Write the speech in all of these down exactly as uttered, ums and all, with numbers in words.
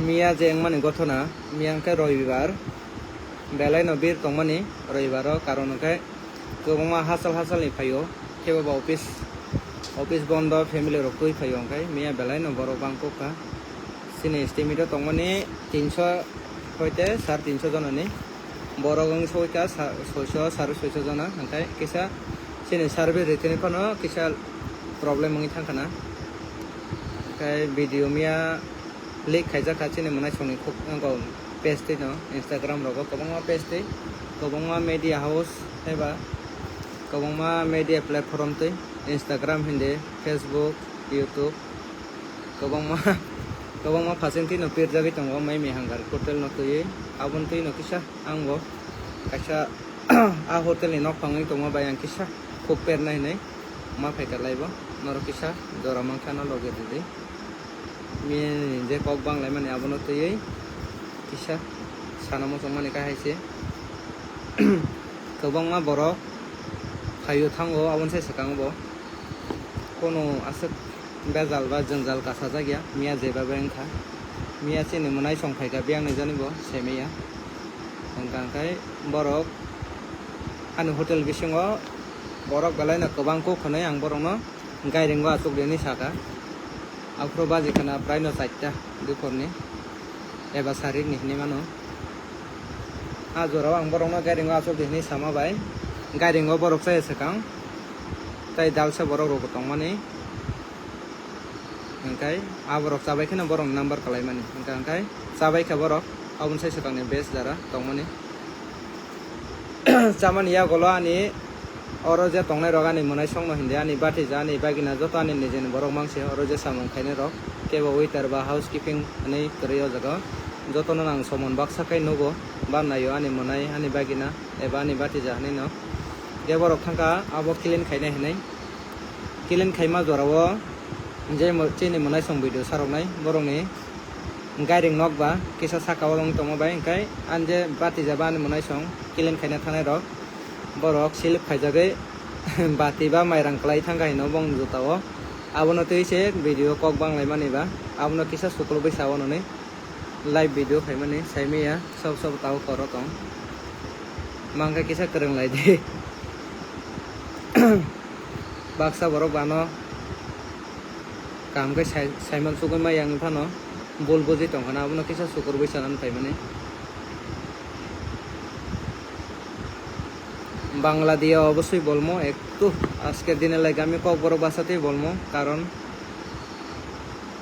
Miya je wngmani gothona, miya hwnkhe roibar, belai no bir tongmani roibaro, karon hwnkhe kwbangma hachal hachal ni phaio, kebo ba office, office bondo, family rok twi phaio, hwnkhe miya belai no borok bangkok kha. Chini estimate o tongmani tinso hoite sar tinso jonani. Borok wng sokha sa-, soiso, sari soiso jona, hwnkhe kisa chini survey rwtini phano kisa problem wngwi thangkha na. Hwnkhe video miya leak khaijak kha chini mwnaisongni khuk-, wngkha page twi no, Instagram rogo kwbangma page twi, kwbangma media house eba kwbangma media platform twi, Instagram hindi, Facebook, YouTube, kwbangma, kwbangma phasen twi no pirjagwi tongo, mai mi hangar hotel no twiwi, aboni twi no kisa ang bo kaisa a hotel ni nokphang wngwi tongma bai ang kisa khuk pernai hinwi ma phaikha laibo, norok kisa jora mankha no logi rwdi. Miya ni je kok banglaimani abono twiwi kisa sana muchungmani kha hai se. Kwbangma borok phaio thango, aboni sai swkango bo. Kono aswk bejal ba jwngjal kasajak ya, miya jeba bai wngkha. Miya chini mwnaisong phaikha biyang ni jani bo semaya. Hwnkha hwnkhe borok ani hotel bisingo borok belai no kwbang kuk hwnwi ang borokno gairingo achuk rini saka. Aphuru baji khana prai no charta duphurni eba sarik ni hinwi mano. A jorao ang borokno gairingo achuk di hinwi sama bai, gairingo borok chaya swkang tei dalsa borok rokbo tongmani. Hwnkhe aborok chabai kheno borokni number kalaimani, hwnkha hwnkhe chabai kha borok, aboni sai swkangni base jara tongmani. Chamani yagulo ani oro je tongnai rok ani mwnaisongno hindi, ani batija, ani bagina, joto ani nijini borok mangse oro je samung khainai rok, kebo waiter ba housekeeping hinwi kwrwi o jaga o. Jotono ang somon baksa khai nugo, ba naio ani mwnai, ani bagina eba ani batija hinwi no. Khe borok thangkha abo clean khainai hinwi. Clean khaima jorao je mo-, chini mwnaisong video saroknai borokni gairing nok ba kisa saka o wng tongma bai, hwnkhe ani je batija ba ani mwnaisong clean khaina thangnai rok, borok silip khaijagwi bati ba mairang kwlai thangkha hino bongni juta o. Abono twi se video kok banglaimani ba, abono kisa sukulugwi sa o nwnwi. Live video khaimani saimaya, sob sob tao koro tong. Mangkha kisa kwrwng lai di. Baksa borok bano kaham khe sai-, saiman sugwi ma yang phano bul buji tongkha na, abono kisa sukurwi sanani phaimani. Bangla দিয়ে অবশ্যই বলবো একটু। আজকের দিনে লাগে আমি ককবরক ভাষাতেই বলবো, কারণ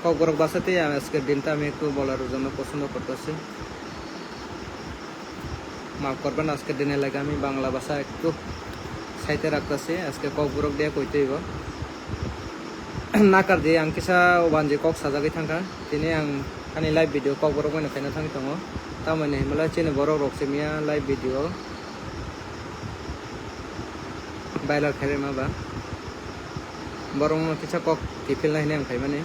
ককবরক ভাষাতেই আমি আজকের দিনটা আমি একটু বলার জন্য পছন্দ করতেছি। মাফ করবেন, আজকের দিনে লাগে আমি বাংলা ভাষা একটু সাইডে রাখতেছি, আজকে ককবরক দিয়ে কইতে হইব। Nakar di ang kisa wanji kok sajagwi thangkha, tini ang ani live video kok borok bai no khaina thangwi tongo, tamoni himla chini borok rok simiya live video viral khairima ba, borokno kisa kok kiphilna hinwi ang phaimani.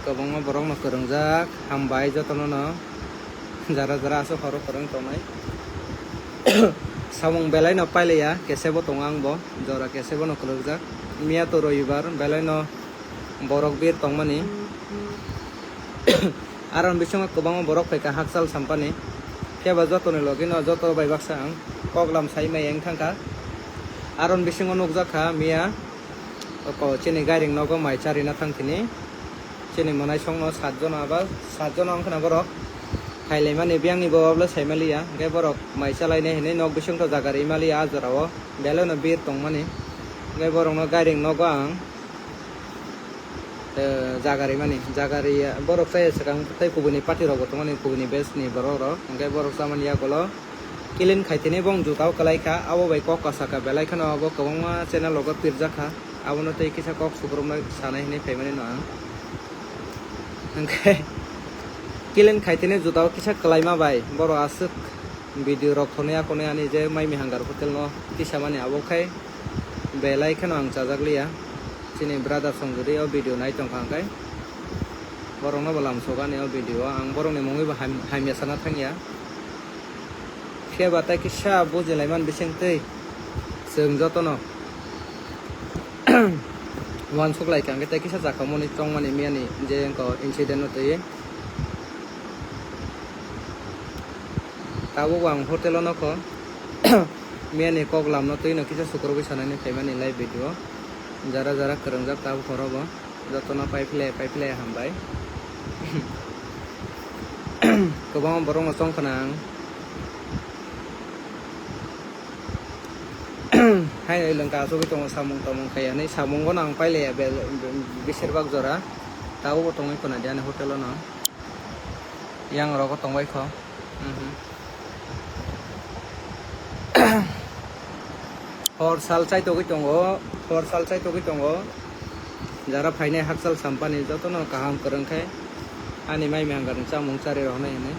Kwbangma borokno kwrwngjak, hambai jotono no. Jara jara aswk horo kwrwng tongnai. Samung belai no pailaiya, kesebo tongo ang bo, jora kesebo no kwlwkjak. Miya to roibar, belai no borok bir tongmani. Aron bisingo kwbangma borok phaikha hakchal sampani. Phiya ba jotoni logi no joto bai baksa ang koklam sai mai wng thangkha. Aron bisingo nukjak kha miya, oko chini gairing nogo mai charina thang thini. Chini mwnaisongno sat jona ba sat jona wngkhana borok phailaimani, biyangni bwbablo saimaliya, hwnkhe borok mai chalainai hinwi nok bisingtwi jaga rimaliya ah jorao, belai no bir tongmani. Hwnkhe borokno gairing nogo ang, eh, jaga rimani, jaga riya borok chaya swkang tei kubuni party rokbo tongmani, kubuni batch ni borok rok, hwnkhe borok chamani yagulo. Clean khaitini bong juta o kwlai kha, abo bai kok kwsa kha, belai kheno abo kwbangma channel rogo pirjak kha, abono tei kisa kok sukrumnai sanai hinwi phaimani no ang. Hwnkhe clean khaitini juta o kisa kwlaima bai borok aswk video rok thonwi akonwi ani je mai mi hangar hotel no tisamani, abo khai belai kheno ang chajak liya. Chini brother songjwdi o video nai tongkha hwnkhe borokno bo lamsogani o video o, ang borokni mungwi bo ham-, hamya sana thangya. Phiya ba tei kisa bujilaimani bisingtwi chwng jotono Uansuk lai kha, hwnkhe tei kisa chakhamani chongmani miyani je wngkha incident no twi. Tabuk ang hotel o nokho miyani kok lamno twi no kisa sukurubui sanani phaimani live video. Jara jara kwrwngjak tabuk horo bo. Jotono pai phle, pai phle hambai. Kwbangma borokno chong khna ang. Haino elengka asugwi tongo, samung tamung khai hwnwi, samungo no ang pailaiya be-, be-, besirbak jora. Tabukbo tongwi khna di ani hotel o no. Yang rogo tongbai kho. Mhm. Hor sal chaitogwi tongo, hor sal chaitogwi tongo. Jara phainai hakchal sampani jotono kaham kwrwng khe ani mai mihangani chamung chari rohornai hwnwi.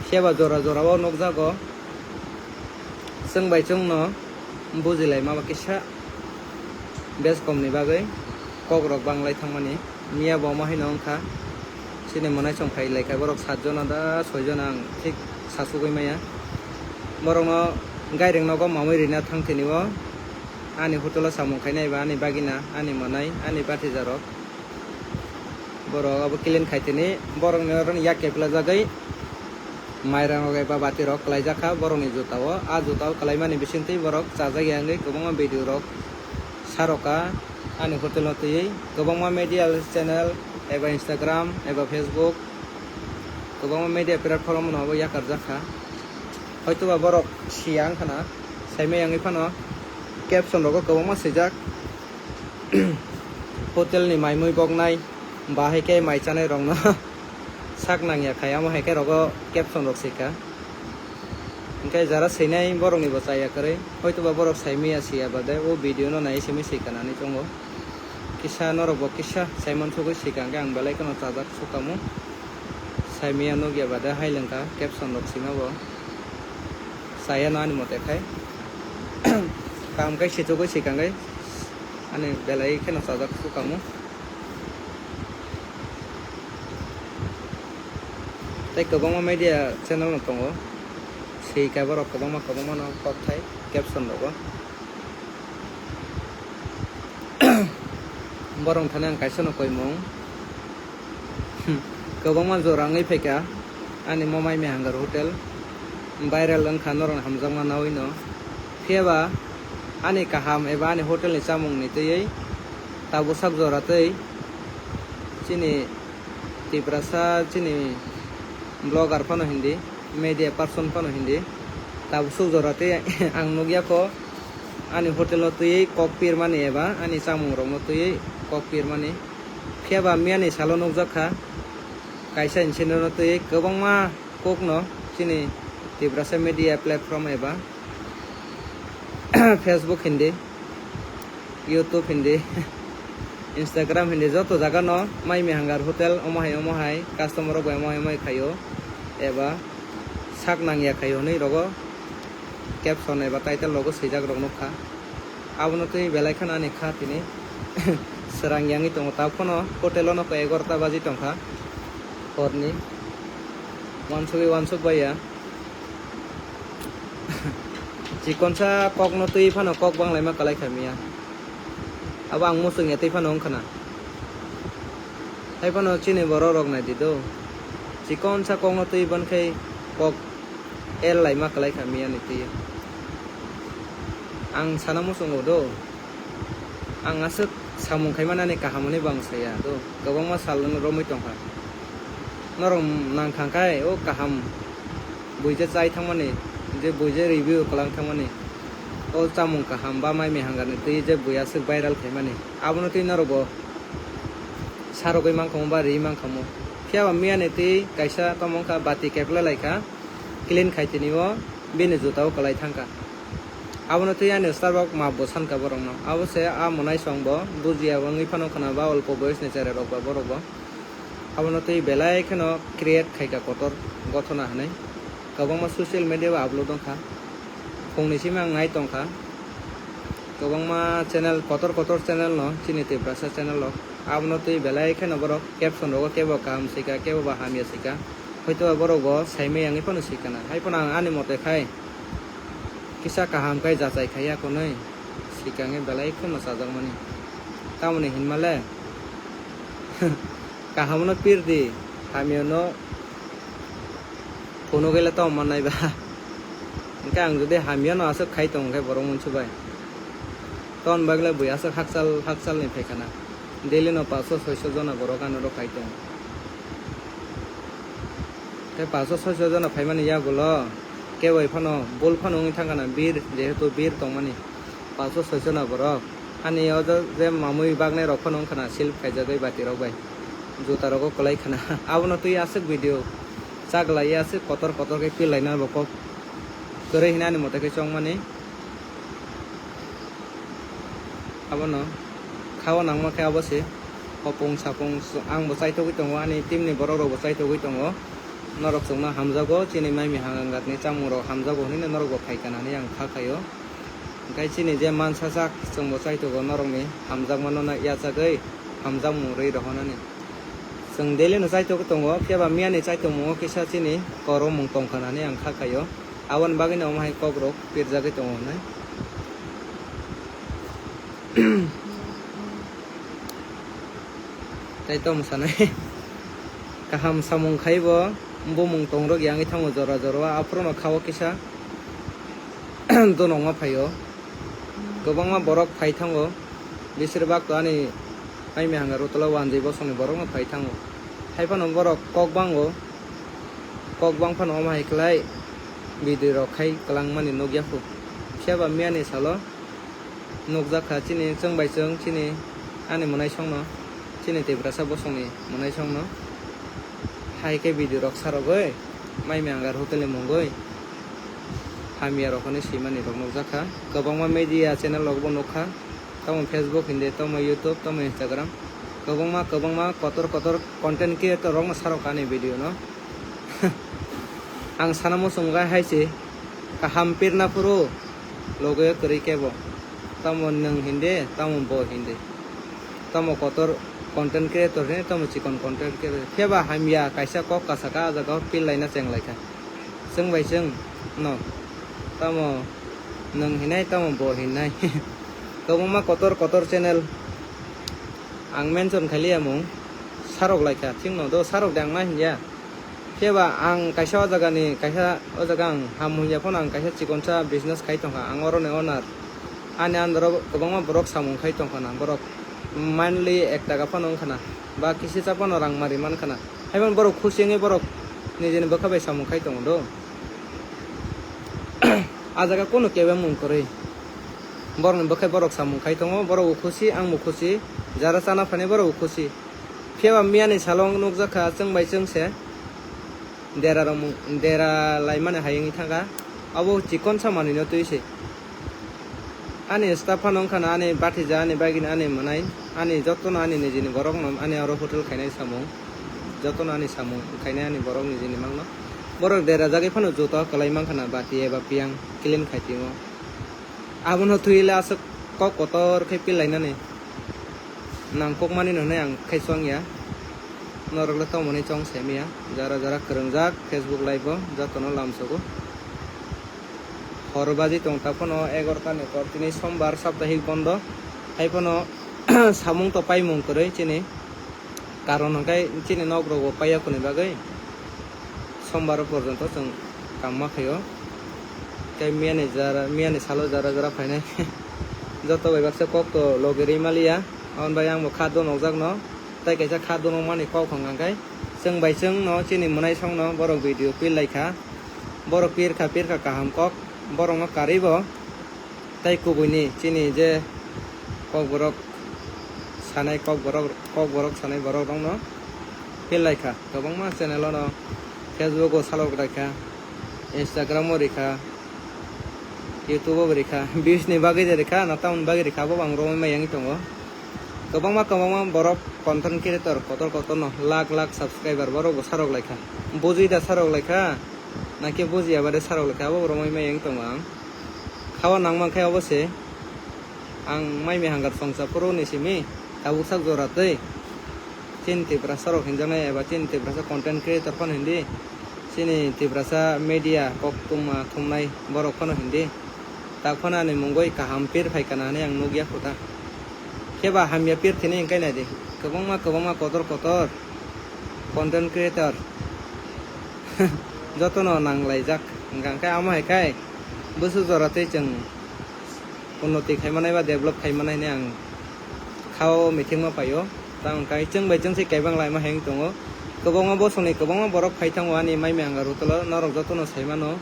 Phiya ba jora jora o nukjago. Chwng bai chwngno bujilai ma ba kisa bes komni bagwi kok rok banglai thangmani. Miya bo omo haino wngkha. Chini mwnaisong phai laikha borok satjon da soijon ang thik sasugwi maya. Borokno gaireng nogo mamwi rina thang tini o ani hotel o samung khainai ba ani bagina, ani mwnai, ani batija rok. Borok abo clean khai tini borokni oro yak keplajagwi mairang rok eba bati rok kwlaijak kha borokni juta o. A juta o kwlaimani bisingtwi borok chajak ya wngwi kwbangma video rok saroka ani hotel o twiwi kwbangma media channel eba Instagram eba Facebook kwbangma media platform no abo yakarjak kha. Hoitoba borok siya wngkha na saimai wngwi phano caption rogo kwbangma swijak. Hotel ni mai mui boknai, bahai khe mai chanai rokno sak nangya khai, amo hai khe rogo caption rok sika. Hwnkhe jara swinai borok ni bo chaya kwrwi, hoitoba borok saimaya siya bade o video no nai simi sika nani chongo. Kisa norok bo kisa saimansugwi sika hwnkhe ang belai kheno chajak sukamu. Saimaya nukya bade hai lengkha caption rok sima bo. Chaya no ani mote khai. Kaham khe sichugwi sika hwnkhe ani belai kheno chajak sukamu. Tei kwbangma media channel no tongo. Sika borok kwbangma kwbangma no kokthai caption rogo. Borok thani ang kaisa no koimung. Kwbangma jora wngwi phaikha ani mo mai mihangor hotel viral wngkha norokni hamjakma naui no. Phiya ba ani kaham eba ani hotel ni chamung ni twiwi tabuk sak jora tei chini Tiprasa chini blogger phano hindi, media person phano hindi, tabuk suk jora tei ang nukya kho ani hotel o twiwi kok pirmani eba ani chamung rokno twiwi kok pirmani. Phiya ba miyani salo nukjak kha kaisa incident no twiwi kwbangma kokno chini Tiprasa media platform eba Facebook hindi, YouTube hindi, Instagram hindi, joto jaga no mai mihangor hotel omo hai omo hai customer rok bai omo hai omo hai khaio eba sak nangya khaio hinwi rogo caption eba title rogo swijak rok nukha. Abono twi belai kheno ani kha tini srang yangwi tongo, ta phano hotel o nokho egarota baji tongkha horni, uansugwi uansuk baiya. Chikonsa kokno twi phano kok banglaima kwlai kha miya. Abo ang muchung ya twi phano wngkha na. Hai phano chini borok rok nai di do. Chikonsa kokno twi ban khai kok el laima kwlai kha miya ni twi. Ang sana muchungo do. Ang aswk samung khai manani kaham hwnwi bo ang saya do. Kwbangma sal romwi tongkha. Norok nang thang khai o kaham buija chai thangmani, je buija review kwlang thangmani, o chamung kaham ba mai mihangani twi je bui aswk viral khaimani, abono twi norok bo sarogwi mankhamu ba riwi mankhamu. Phiya ba miyani twi kaisa tamo wngkha bati kepla laikha, clean khai tini o bini juta o kwlai thangkha. Abono twi ani Starbucks map bo sankha borokno. Abo se a mwnaisong bo bujiya wngwi phano khna ba olpo boyos ni cherai rok ba borok bo. Abono twi belai kheno create khaikha kotor gothona hinwi kwbangma social media o upload wngkha. Phungni simi ang nai tongkha kwbangma channel, kotor kotor channel no chini Tiprasa channel rok. Abono twi belai kheno borok caption rogo kebo kaham sika, kebo ba hamya sika. Hoito ba borok bo saimaya wngwi phano sika na. Hai phano ang ani mote khai kisa kaham khe jachai khaiya hwnwi sikangwi belai kheno chajakmani. Tamoni hinmale? Kahamno pirdi, hamyano phunugwile tongma naiba. Hwnkhe ang jodi hamyano aswk khai tong khe borok munsukbai. Ton bagle bui aswk hakchal hakchalni phaikana. Daily no paanch sho soi sho jona borok ano rok khai tong. Tei paanch sho soi sho jona phaimani yagulo keboi phano bul phano wngwi thangkana bir, jehetu bir tongmani. Paanch sho soi sho na borok. Ani o je mamui bagnai rok phano wngkha na silp khaijagwi bati rok bai. Juta rogo kwlai khana. Abono twi aswk video chaglai aswk kotor kotor khe pil laina bo kok kwrwi hinani mote khe chongmani. Abono khao nangma khe abo se. Hopung sapung ang bo chaithogwi tongo, ani team ni borok rok bo chaithogwi tongo. Norok chwngno hamjago, chini mai mihang angkatni chamung rok hamjago hinwi norok bo phaikha hinwi ang kha khaio. Hwnkhe chini je mansa sak chwngbo chaithogo norokni hamjakmano na yachagwi hamjakmung rwi rohornani. Chwng daily no chaitogwi tongo, phiya ba miyani chaitokmungo kisa chini koromung tongkha hinwi ang kha khaio. Aboni bagwino omo hai kok rok pirjagwi tongo hinwi. Tei tamo sanai. Kaham samung khai bo bumung tongrok yangwi thango jora jora o, aphuru no khao kisa donokma phaio. Kwbangma borok phai thango, besir bak to ani mai mihanga rutula wanjwi bosongni borokno phai thango. Hai phano borok kok bango, kok bang phano omo hai khlai video rok khai kwlangmani nukya khu. Phiya ba miyani salo nukjak kha chini chwng bai chwng chini ani mwnaisongno, chini Tiprasa bosongni mwnaisongno hai khe video rok sarogwi mai mihanga rutuli mungwi hamya rok hinwi swimani rok nukjak kha. Kwbangma media channel rok bo nukha, tamo Facebook hindi, tamo YouTube, tamo Instagram, kwbangma kwbangma kotor kotor content creator rokno sarok ani video no. Ang sana muchung gai hai se, kaham pirna phuru loge kwrwi kebo, tamo nwng hindi, tamo bo hindi, tamo kotor content creator hindi, tamo chikon content creator, phiya ba hamya kaisa kok kasaka ah jaga o pil laina cheng lai kha. Chwng bai chwng no tamo nwng hinai tamo bo hinai. Kwbangma kotor kotor channel ang mention khailiya mung sarok laikha, chwngno do sarok de ang ma hinya. Phiya ba ang kaisa o jaga ni kaisa o jaga ang ham hwnya phano ang kaisa chikonsa business khai tongkha, ang oro ni owner. Ani under o kwbangma borok samung khai tongkha na, borok monthly ek taka phano wngkha na, ba kisi cha phano rang mari mankha na. Haiphano borok khusi wngwi borok nijini bwkha bai samung khai tongo do. A jaga kunu kebeng mung kwrwi. Borokni bwkhai borok samung khai tongo, borok bo khusi, ang bo khusi, jara chana phainai borok bo khusi. Phiya ba miyani salo nukjak kha chwng bai chwng se dera rok mung, dera laimani hai wngwi thangkha. Abo chikonsa manwino twi se. Ani staff phano wngkha na ani bathija, ani bagini, ani mwnai, ani jotono ani nijini borokno ani oro hotel khainai samung, jotono ani samung khainai ani borok nijini mangno. Borok dera jagwi phano joto kwlai mankha na bati eba piyang clean khai timo. Abono twi le aswk kok kotor khe pil lainani nangkukmani no hinwi ang khai chong ya. Norok le tongmani chong se maya, jara jara kwrwngjak Facebook live o jotono lamsogo. Hor baji tong ta phano egarota ni por, tini sombar saptahik bondo, hai phano samung to paimung kwrwi chini, karon hwnkhe chini nok rogo paiya khoni bagwi sombar porjonto chwng kam ma khaio. Tei miyani jara, miyani salo jara jara phainai joto bai baksa kok to logi rwi maliya, aboni bagwi ang bo kha donokjak no. Tei kaisa kha donokmani kok hwnkha khe chwng bai chwng no chini mwnaisong no borok video pil lai kha, borok pir kha pir kha kaham kok, borok no karwi bo tei kubui ni chini je kok borok sanai kok borok, kok borok sanai borok rok no pil lai kha. Kwbangma channel o no Facebook o salok lai kha, Instagram o rikha, YouTube o bo rikha, views ni bagwi de rikha na tamoni bagwi rikha abo bo ang romwi ma yangwi tongo. Kwbangma kwbangma borok content creator kotor kotor no lakh lakh subscriber borok bo sarok lai kha. Bujui da sarok lai kha, na khe bujiya ba de sarok lai kha, abo bo romwi ma yangwi tongo ang. Khao nang man khe obo se ang mai mihang gar songcha phuru ni simi tabuk sak jora twi. Chini Tiprasa rok hinjaknai eba chini Tiprasa content creator phano hindi, chini Tiprasa media koktwma thumnai borok phano hindi, tak phano ani mungwi kaham pir phai kana hinwi ang nukya khuta. Khe ba hamya pirthini hwnkhe nai di. Kwbangma, kwbangma, kotor kotor content creator jotono nanglaijak. Hwnkha hwnkhe amo hai khai bwswk jora tei chwng unnoti khai manai ba develop khai manai hinwi ang khao mithikma paio. Tamo hwnkhe chwng bai chwng se kaibang laima hai wng tongo. Kwbangma bosongni kwbangma borok phai thango ani mai mihang rutolo, norok jotono sai mano.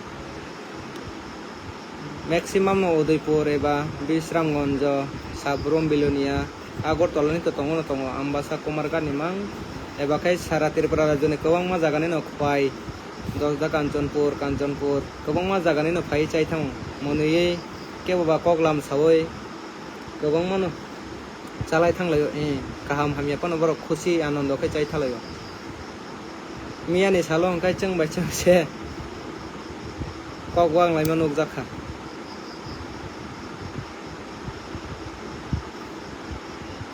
Maximum no Udaipur eba Bisramganj, Sabrum, Bilonia, Agartala ni to tongo no tongo, Ambasa, Kumarghat ni mang eba khai sara Tripura rajyo ni kwbangma jaga ni no Khwai, Dosda, Kanchanpur, Kanchanpur, kwbangma jaga ni no phai chai thango. Monwi kebo ba kok lam sawi kwbangma no chalai thanglaio, eh, kaham hamya phano borok khusi anondo khe chai thalaio. Miyani salo hwnkhe chwng bai chwng se kok wanglaima nukjakha.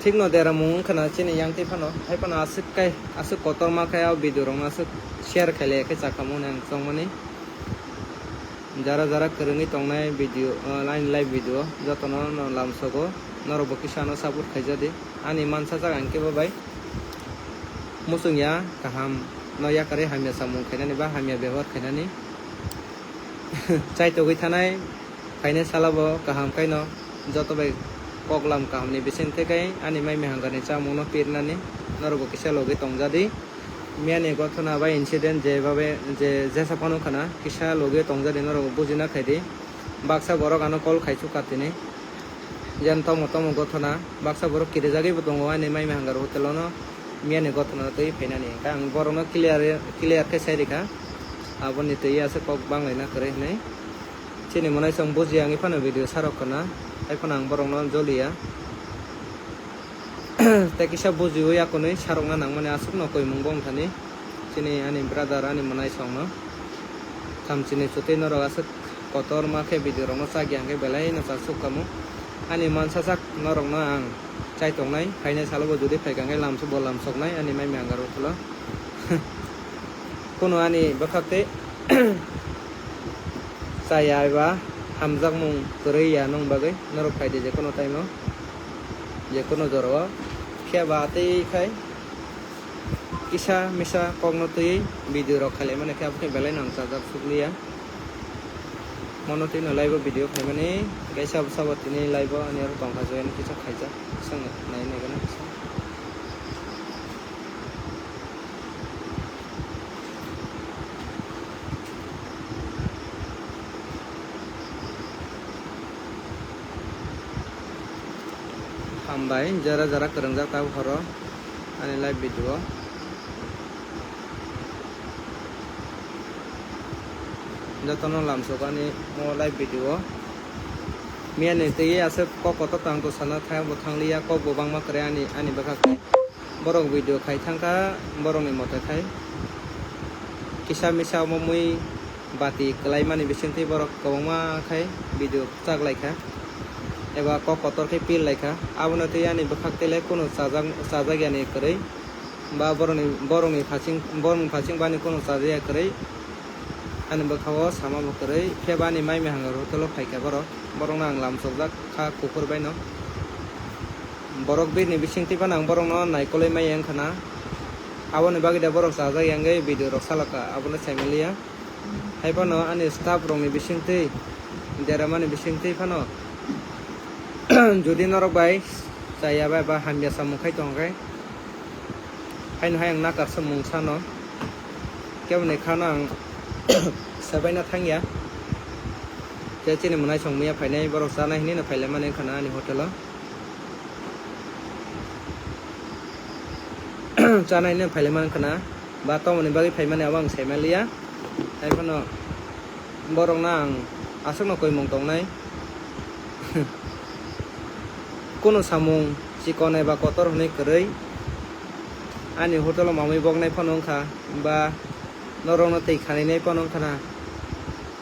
Thikno deramung wngkhana chini yang twi phano, hai phano aswk kai, aswk kotorma khai o video rokno aswk share khailaiya khe chakhamu hwnwi ang chongmani. Jara jara kwrwngwi tongnai video, ah, ani live video jotono no lamsogo, norokbo kisa ano support khaijadi. Ani mansa jak ang kebo bai muchung ya kaham no yakarwi hamya samung khainani ba hamya bebohar khainani. Chaitogwi thanai phainai salabo kaham khaino joto bai koklam kahamni bising tei kai ani mai mihangarni chamungno pirnani norokbo kisa logwi tongjadi. Miyani gothona ba incident je babe je jesa phano khana kisa logwi tongjadi norok bujina khaidi. Baksa borok ano call khaisuk katini. Jan tomo tomo gothona baksa borok kirijagwi bo tongo ani mai mihangaro hotel ono miyani gothona twi phainani. Hwnkhe ang borokno clear clear khe sai rikha. Aboni twi aswk kok banglaina kwrwi hinwi. Chini mwnaisong bujiya wngwi phano video sarok khna. Hai phano ang borokno joliya. Tei kisa bujiwi akonwi sarokna nangmani aswkno koimung bo wngthani. Chini ani brother ani mwnaisongno. Thamchini chutwi norok aswk kotorma khe video rokno chakya hwnkhe belai no chasuk kamo. Ani mansa sak norokno ang chai tongnai, phainai salo bo jodi phaikha hwnkhe lamsu bo lamsoknai ani mai mihangaro utholo. Kuno ani bwkhak tei chaya eba hamjakmung kwrwi ya nung bagwi norok phaidi jekono time o, jekono jora o. Phiya ba tei khai kisa misa kokno twiwi video rok khailaimani khe aboni belai no ang chajak sukliya. Mono twi no live o video khaimani kaisa sabo tini live o ani oro tongkha join kisa khaijak, swng nai nai gana kisa. Hambai, jora jora kwrwngjak tabuk horo ani live video o. Jotono lamsok ani o live video o. Miyani twi aswk kok kotor tang to sana thang bo thangliya, kok bo bangma kwrwi ani, ani bwkhak. Borok video khai thangkha, borokni mote khai kisa misa omo mui bati kwlaimani bisingtwi borok kwbangma khai video kwchak laikha eba kok kotor khe pil laikha. Abono twi ani bwkhak tele kunu chajak, chajakyani kwrwi ba borokni, borokni phasing, borokni phasing bani kunu chajakya kwrwi. Ani bwkha o sama bo kwrwi, phiya ba ani mai mihang rok hotel o phaikha borok. Borokno ang lamsokjak kha kuphur baino. Borok birni bisingtwi phano ang borokno naikolwi maya wngkha na. Aboni bagwi da borok chajak ya wngwi video rok salaka, abono sai manliya. Hai phano ani staff rokni bisingtwi, deramani bisingtwi phano jodi norok bai chaya bai ba hamya samung khai tong khe, haino hai ang nakarsa mung sano. Keboni khano ang sebaina thangya. Je chini mwnaisong miya phainai, borok chanai hinwi no phailaimani wngkha na ani hotel o. Chanai hinwi phailaimani wngkha na, ba tongmoni bagwi phaimani abo ang sai manliya. Hai phano borokno ang aswkno koimung tongnai. Kunu samung chikon eba kotor hwnwi kwrwi ani hotel o mamwi boknai phano wngkha, ba norokno twi khaninai phano wngkha na,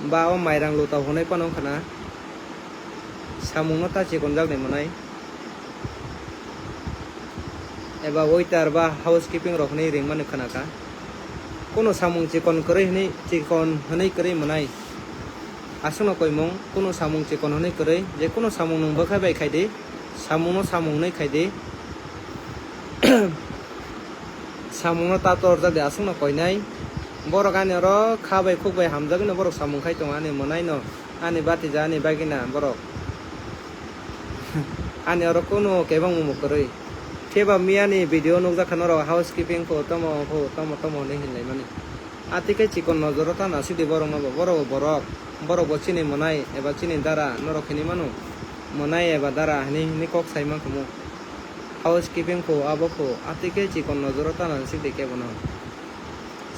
ba o mairang luta hwnwi phano wngkha na, samungno ta chikonjakni mwnai. Eba waiter ba housekeeping rok hwnwi ringmani khwnakha. Kunu samung chikon kwrwi hwnwi, chikon hwnwi kwrwi mwnai. Aswkno koimung, kunu samung chikon hwnwi kwrwi, je kunu samung nwng bwkhai bai khaidi, Samungno samung hwnwi khai di. Samungno ta torjak di, aswkno koinai. Borok ani oro kha bai khuk bai hamjagwino borok samung khai tongo ani mwnaino, ani batija, ani bagina borok. Ani oro kunu kebangma mwkhwrwi. Phiya ba miyani video nukjakha norok housekeeping kho, tomo kho, tomo tomo hwnwi hinlaimani. Atwkhe chikon nojoro ta nasidi borokno bo, borok bo borok, borok bo chini mwnai eba chini dara norok hinwi mano, mwnai eba dara hinwi, hinwi kok sai mankha mo. Housekeeping kho abo kho, atwkhe chikon nojoro ta nasidi kebono.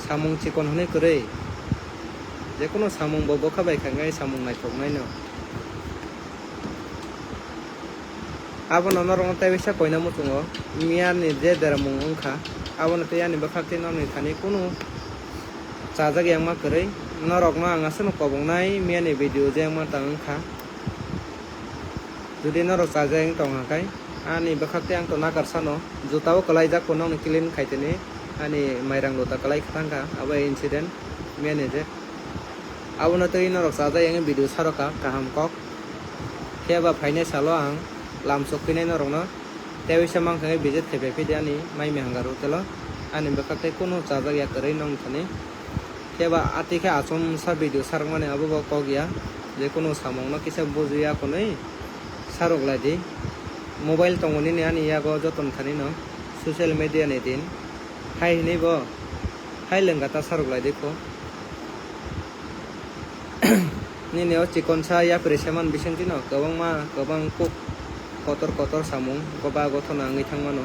Samung chikon hwnwi kwrwi, jekono samung bo bwkha bai kha wngkha samung naithoknaino. Abono norokno tei waisa koina muchungo, miyani je deramung wngkha, abono tei ani bwkhak tei norokni thani kunu chajak yakma kwrwi. Norokno ang aswkno koboknai, miyani video je wngma tang wngkha. Jodi norok chajak wng tong kha khai, ani bwkhak tei ang to nakar sano, juta o kwlaijak phano nokni clean khai tini, ani mairang luta kwlai kha thang kha, abo incident miyani je. Abono tei norok chajak yang video sarok kha kaham kok. Phiya ba phainai salo ang lam sok phinai norokno tei waisa mankha khe visit khai phai phidi ani mai mihanggar hotel o, ani bwkhak tei kunu chajak ya kwrwi nong thani. Phiya ba atwi khe achomsa video sarwkmani abo bo kok ya, je kunu samungno kisa bujiya hwnwi sarwk lai di. Mobile tongo nini ani yago joto ni thani no, social media ni din. Hai hwnwi bo, hai lwngkha ta sarwk lai di kho. Nini o chikonsa yapri seman bisingtwi no kwbangma, kwbang kuk kotor kotor samung goba gothona wngwi thang mano.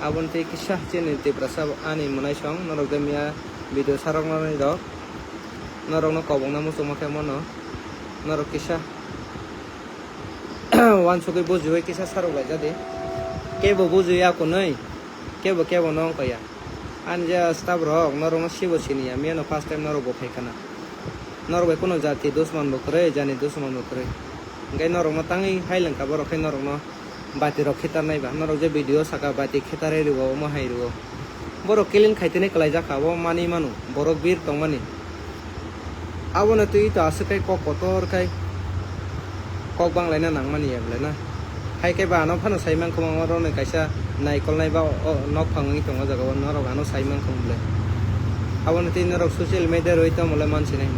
Aboni tei kisa chini Tiprasa ani mwnaisong norok de miya video saroknani rok norokno kobokna muchungma khe mano. Norok kisa wansugwi bujiwi kisa sarwk laijadi. Kebo bujiya kunui, kebo kebo no wngkha ya. Ani je staff rok norokno sibo siniya, miyano first time norok bo phaikha na. Norok bai kunu jati dusman bo kwrwi, jani dusman bo kwrwi. Hwnkhe norokno tangwi hai lwngkha borok khe norokno bati rok khitarnai ba. Norok je video saka bati khitarwi rwo, omo hai rwo. Borok killing khaitene kwlaijak kha, abo manwi mano, borok bir tongmani. Abono twi to aswk kai kok kotor kai kok banglaina nangmani ya belai na. Hai khe ba ano phano sai mankha, omo rokni kaisa naikolnai ba o nok phang wngwi tongo o jaga o, norok ano sai mankha belai. Abono twi norok social media rwi tongmole mansinai.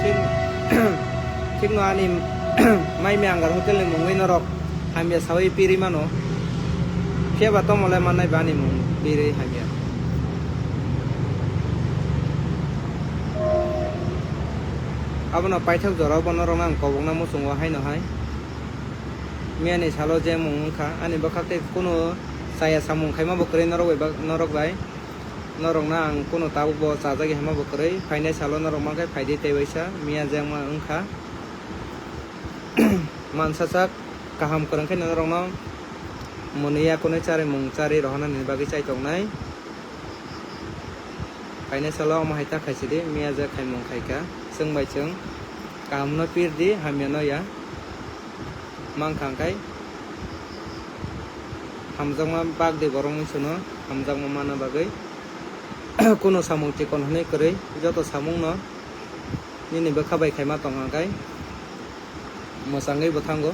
Thik, thikno ani mai mihanggar hotel ni mungwi norok hamya sawi pirwi mano. Phiya ba tomole mannai ba ani mung pirwi hamya. Abono paithak jora o bono rok ang kobokna muchungo haino hai. Miyani salo je mung wngkha, ani bwkhak tei kunu chaya samung khaima bo kwrwi norok bai ba-, norok bai. Norokno ang kunu tabuk bo chajagwi hama bo kwrwi. Phainai salo norok mankhe phaidi tei waisa miya jengma wngkha. Mansa sak kaham kwrwng khe norokno mwnwi ya kunui charwi mung charwi rohornani bagwi chai tongnai. Phainai salo omo hai ta khaisidi, miya je khaimung khaikha, chwng bai chwng kahamno pirdi, hamyano ya. Mankha hwnkhe hamjakma bagdi borokni chwngno hamjakma manna bagwi. Kunu samung chikon hwnwi kwrwi, joto samungno nini bwkha bai khaima tongkha hwnkhe mwchangwi bwthango.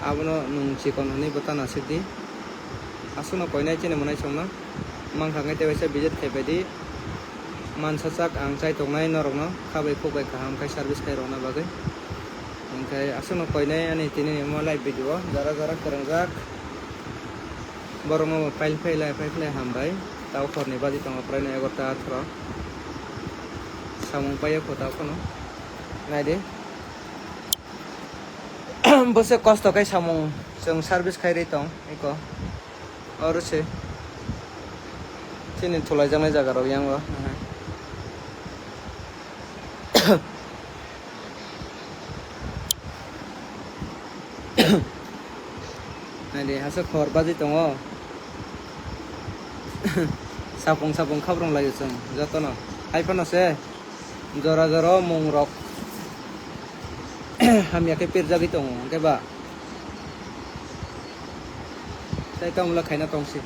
Abono nwng chikon hwnwi bwtha nasikdi. Aswkno koinai chini mwnaisongno mankha hwnkhe tei waisa visit khai phaidi. Mansa sak ang chai tongnai norokno kha bai khuk bai kaham khai service khai rwna bagwi. Hwnkhe aswkno koinai ani tini omo live video o jora jora kwrwngjak. Borokno bo pail phailai, pail phailai hambai. Tao horni baji tongo, praino egarota atharo. Samung paio kho tao phano. Naidi. Bwswk kosto khe samung chwng service khai rwi tong eko. Oro se chini thulaijaknai jaga rok yango. Naidi, hasa khor baji tongo. Sapung sapung khabrung laio chwng jotono. Hai phano se jora jora o mung rok hamya khe pirjagwi tongo, hwnkhe ba? Tei tamula khaina tongsi.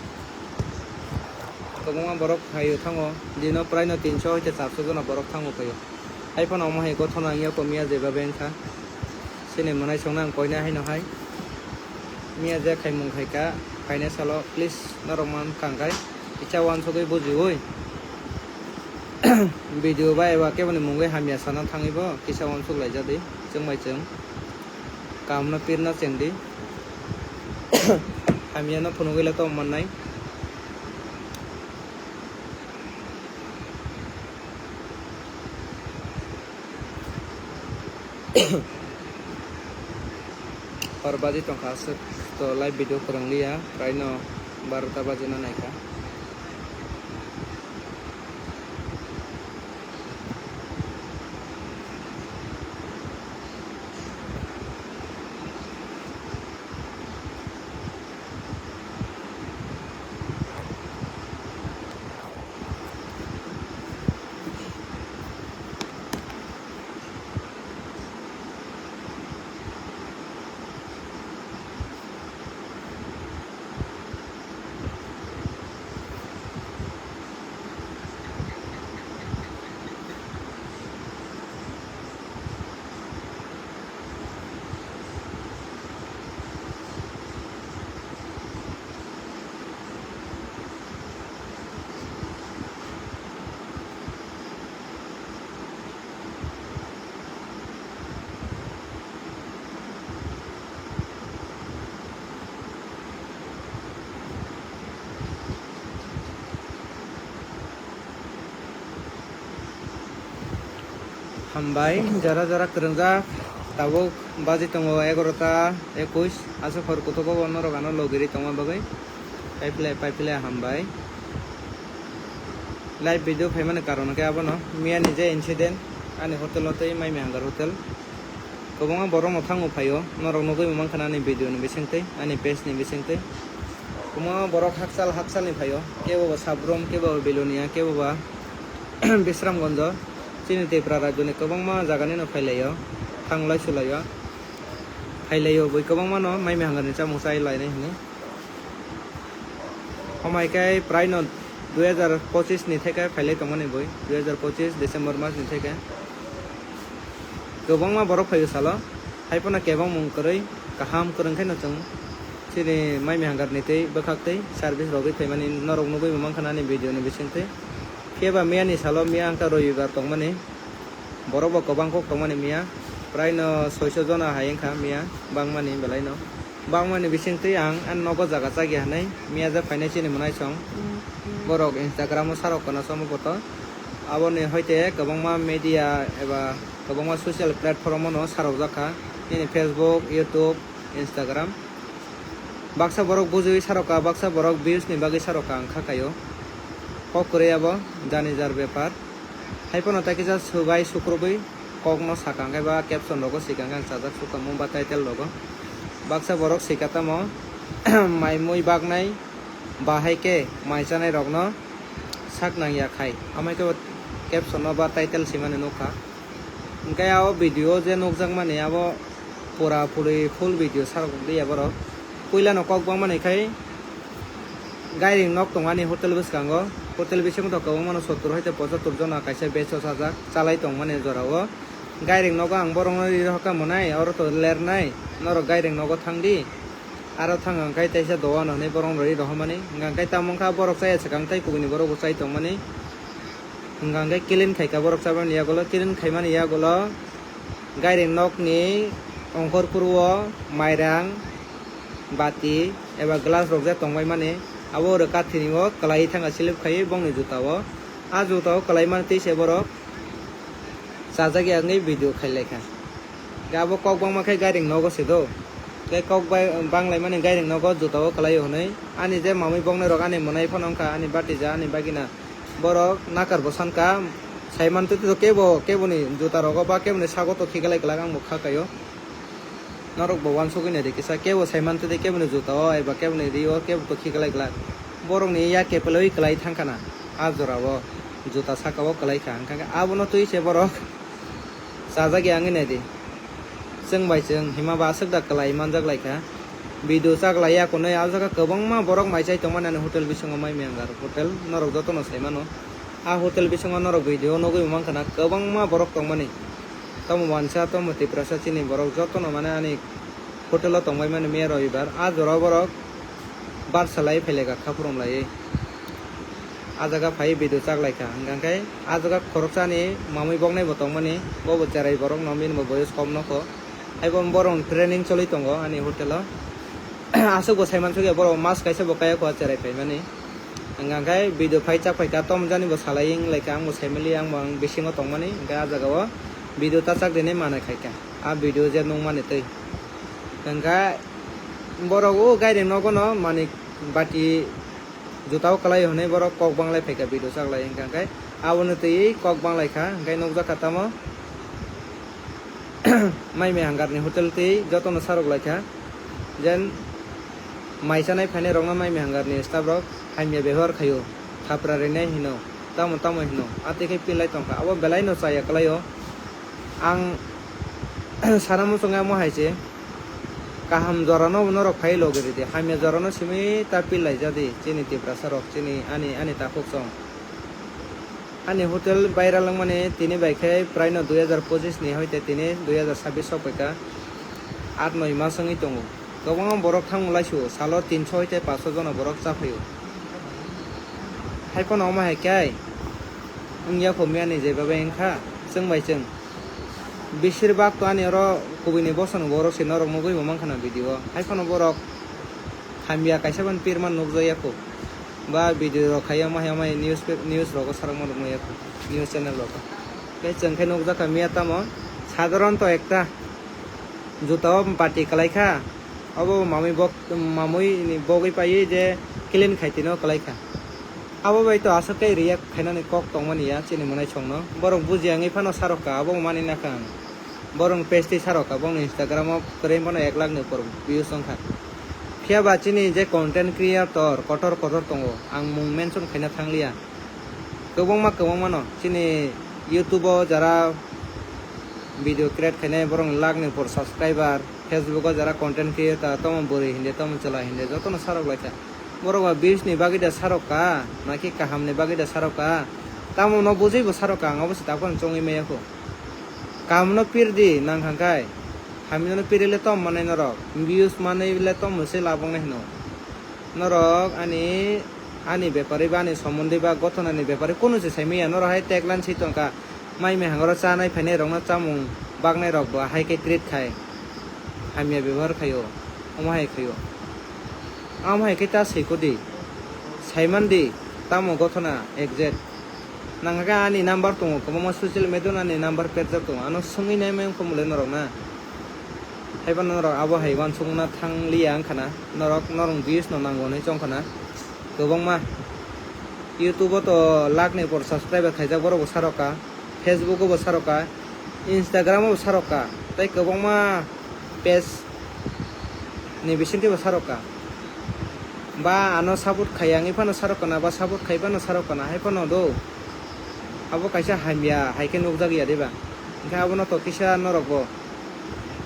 Kwbangma borok phaio thango, dino praino tinso hoite charso jona borok thango phaio. Hai phano omo hai gothona wngya komiya jeba bengkha. Chini mwnai songno ang koinai haino hai. Miya je khaimung khaika, khainai salo, please, norok man kangkai. Kisa uansugwi bujiwi. Video bai eba keboni mungwi hamya sana thangwi bo, kisa uansuk laijadi, chwng bai chwng. Kamno pirna chengdi. Hamyano phunugwi le tong mannai. Hor baji tongkha, aswk to live video kwrwng liya, prai no barota baji no naikha. Hambai, jora jora kwrwngjak. Tabuk baji tongo egarota ekush. Aswk hor kutugo bo norok ano logiri tongma bagwi. Paiphile, paiphile hambai. Live video phaimani karon khe abono, miya ni je incident, ani hotel o tei Mai Mihangar hotel. Kwbangma borok no thango phaio, norok nugwi mankha ani video ni bisingtwi, ani page ni bisingtwi. Kwbangma borok hakchal hakchal ni phaio, kebo bo Sabrum, kebo bo Belonia, kebo ba Bisramganj o. Chini Tripura rajyo ni kwbangma jaga ni no phailaio, thanglai sulaio, phailaio bui kwbangma no Mai Mihangar ni chamung chai lainai hinwi. Homai khe prai no dui hajar pochis ni theke phailai tongmani bui, dui hajar pochis December mas ni theke. Kwbangma borok phaio salo, hai phano kebang mung kwrwi, kaham kwrwng khe no chwng chini Mai Mihangar ni tei bwkhak tei service rogwi phaimani norok nugwi bo mankha ani video ni bisingtwi. Phiya ba miya ni salo miya wngkha robibar tongmani. Borok bo kwbang kok tongmani miya, prai no soiso jona hai wngkha miya, bangmani belai no. Bangmani bisingtwi ang ani nogo jaga chagi hinwi miya je phainai chini mwnaisong. Borok Instagram o sarok kana somo poto. Aboni hoite kwbangma media eba kwbangma social platform o no sarok jakha. Nini Facebook, YouTube, Instagram. Baksa borok bujiwi sarokha, baksa borok views ni bagwi sarokha ang kha kaio. Kok kwrwi abo jani jar bepar. Hai phano tai kisa swbai sukrubwi kokno sakha hwnkhe ba caption rogo swikha hwnkhe ang chajak sukha mung ba title rogo. Baksa borok swikha tamo mai mui baknai bahai khe mai chanai rokno sak nangya khai. Amai khe bo caption no ba title swimani nukha. Hwnkhe o video o je nukjakmani abo pura puri full video sarok liya borok. Puila no kok bangmani khai gairing nok tongmani hotel bwskango. Hotel bisingo to kwbangma no sottur hoite pochattur jona kaisa batch o sajak chalai tongmani jora o. Gairing nogo ang borok no ri rohorkha mwnai, oro to lernai, norok gairing nogo thangdi. Aro thang ang khai teisa dogan hinwi borok no ri rohormani. Hwnkha khai tamo wngkha borok chaya swkang tei kubuni borok bo chai tongmani. Hwnkha hwnkhe clean khaikha borok chabani yagulo, clean khaimani yagulo gairing nokni ongkhor kuru o mairang, bati eba glass rok je tongbaimani, abo rwkathini o kwlaiwi thangkha slip khaiwi bongni juta o. A juta o kwlaimani twi se borok chajak ya wngwi video khailaikha. Hwnkhe abo kok bangma khe gairing nogo se do. Tei kok bai-, banglaimani gairing nogo juta o kwlaio hwnwi. Ani je mamwi boknai rok ani mwnai phano wngkha, ani batija, ani bagina. Borok nakar bo sankha, sai mantwi twi kebo, keboni juta rogo ba keboni sago to khiklai glak ang bo kha kaio. Norok bo uansugwi naidi kisa, kebo sai mantwi twi keboni juta o eba keboni ri o kebo to khiklai glak. Borokni ya kepelwi kwlai thangkha na, a jora o juta saka o kwlai kha, hwnkha khe abono twi se borok. Chajak ya wngwi naidi. Chwng bai chwng hima ba aswk da kwlai manjak lai kha. Video chaklai ya kunui, ah jaga kwbangma borok mai chai tongmani ani hotel bisingo, Mai Miyangar hotel, norok jotono sai mano. Ah hotel bisingo norok video nugui bo mankha na, kwbangma borok tongmani. Tamo wansa, tamo Tiprasa chini borok jotono mane ani hotel o tongbai mani miya robibar. A jora borok bar salai phailaika khaphrom laiwi. A jaga phai video chaklaikha. Hwnkha khe a jaga khoroksani mamwi boknai bo tongmani, bo bo cherai borok no, bini bo boyos kom nokho. Haibo borok training choli tongo ani hotel o. Aswk bo saimansukya borok mas kaisa bo kaya kho cherai phaimani. Hwnkha khe video phai chak phaikha, tom jani bo salai wnglaikha, ang bo saimali, ang bo ang bisingo tongmani, hwnkhe a jaga o video ta chak rinai manai khaikha, a video je nukmani twi. Hwnkha borok o gairing nogo no mani bati juta o kwlai hwnwi borok kok banglai phaikha video chaklai, hwnkha khe aboni twi kok banglaikha, hwnkhe nukjakha tamo. Mai mai hangar ni hotel twi jotono sarok laikha, jen mai chanai phainai rokno mai mai hangar ni staff rok hamya bebohar khaio, thapra rinai hino, tamo tamo hino, atwi khe pilai tongkha, abo belai no chaya kwlaio. Ang sana muchungo omo hai se, kaham jora no norok phai logi ridi, hamya jora no simi ta pil laijadi chini Tiprasa rok, chini ani, ani takhuk song. Ani hotel viral wngmani tini bai khe praino dui hajar pochis ni hoite tini dui hajar sabbish sok paikha, aat noi mas wngwi tongo. Kwbangma borok thangma laisio, salo tinso hoite paso jona borok cha phaio. Haiphano omo hai khe wngya kho miyani jeba bai wngkha chwng bai chwng. Besir bak to ani oro kubui ni bosong borok se norok nugui bo mankha na video o. Haiphano borok hamya kaisa ban pirma nukjakya kho. Ba video rok khai omo hai omo hai news pe-, news rogo sarokma nukmaya kho, news channel rogo. Tei chwng khe nukjakha miya tamo sadharon to ekta juta o bati kwlai kha, obo mamui bok, mamui ni bogwi paiwi je clean khai tino kwlai kha. Abo bai to aswk khe react khainani kok tongmani ya chini mwnaisongno. Borok bujiya wngwi phano sarok kha, abo bo mani nakha ang. Borok page twi sarok kha, bongni Instagram o kwrwi phano ek lakh ni upor views wngkha. Phiya ba chini je content creator kotor kotor tongo, ang mung mention khaina thangliya. Kwbangma kwbangma no chini YouTube o jara video create khainai, borok lakh ni upor subscriber, Facebook o jara content creator tamo bwrwi hindi, tamo chwla hindi, jotono sarok laikha. Borok ba views ni bagwi da sarok kha, naki kaham ni bagwi da sarok kha? Tamo no bujui bo sarok kha, ang obo se takhorno chongwi maya kho. Kaham no pirdi nang hangkai, hamya no pirile tom manai norok, views manai le tom se labong nai hino. Norok ani, ani bepari ba ani somondi ba gothona ni bepari kunu se sai maya, norok hai tagline si tongkha. Mai mihang oro chanai phainai rokno chamung baknai rok bo hai khe treat khai, hamya bebohar khaio, omo hai khaio. Amo hai khe ta swi kudi, saiman di, tamo gothona exact. Nang khe ani number tongo, kwbangma social media o ani number perjak tongo, ano swngwi nai mai wngkha mole norok na. Haiphano norok abo hai uansukna thangliya wngkha na, norok norok views no nango hinwi chong kha na. Kwbangma YouTube o to lakh ni upor subscriber khaijak, borok bo sarok kha, Facebook o bo sarok kha, Instagram o bo sarok kha, tei kwbangma page ni bisingtwi bo sarok kha. Ba ano support khai ya wngwi phano sarok kha na, ba support khai phano sarok kha na, hai phano do. Abo kaisa hamya hai khe nukjak ya de ba? Hwnkhe abono to kisa norok bo